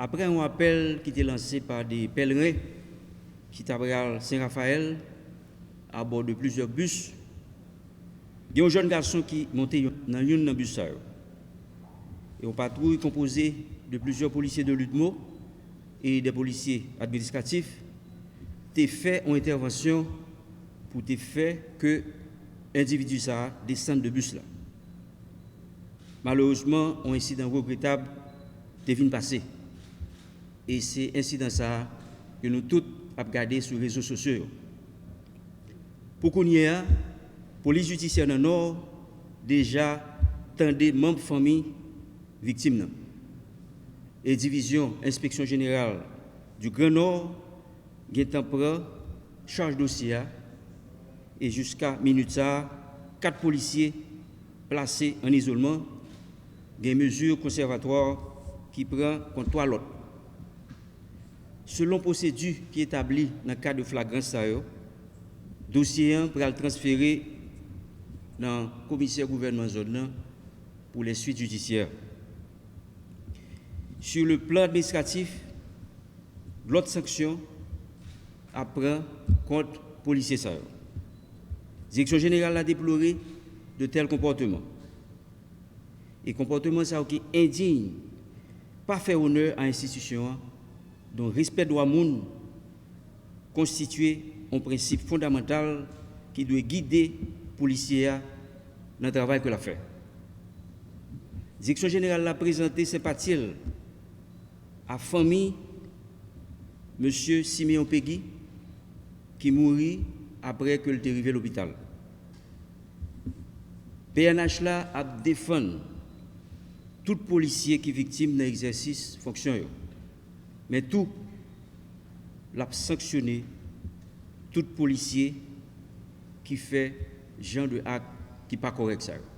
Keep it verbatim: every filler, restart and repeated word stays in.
Apre yon apèl ki te lanse pa de pèlren ki ta pral Sen Rafayèl abò de plizyè bis, gen yon jèn gason ki monte nan youn nan bis sa yo. E yon patwouy konpoze de plizyè polisye de L U T M O e de polisye administratif te fè yon entèvansyon pou te fè ke endividi sa a desann de bis la. Malerezman, yon ensidan regretab te vin pase. E se ensidan sa a ke nou tout ap gade sou rezo sosyo yo. Pou kounye a, polis jidisyè nan Nò deja tande manm fanmi viktim nan. E Divizyon Enspeksyon Jeneral di Gran Nò gentan pran chaj dosye a e jiska minit sa a, kat polisye plase an izolman, gen mezi konsèvatwa ki pran kont twa lòt. Selon pwosedi ki etabli nan kad flagrans sa yo, dosye an pral transfere nan komisè gouvènman zòn nan pou les suites judiciaires. Sur le plan administratif, lòt sanksyon ap pran kont polisye sa yo. Direksyon Jeneral la deplore de tèl konpòteman. E konpòteman sa yo ki endiy pa fè onè a enstitisyon an, dont respè dwa moun konstitye yon prensip fondamantal ki dwe gide polisye a nan travay ke l ap fè. Direksyon Jeneral la prezante senpati l a fanmi Mesye Simeon Péguy, ki mouri apre ke l te rive lopital. P N H la ap defann tout polisye ki viktim nan egzèsis fonksyon yo, men tou l ap sanksyone tout polisye ki fè jan de ak ki pa kòrèk sa yo.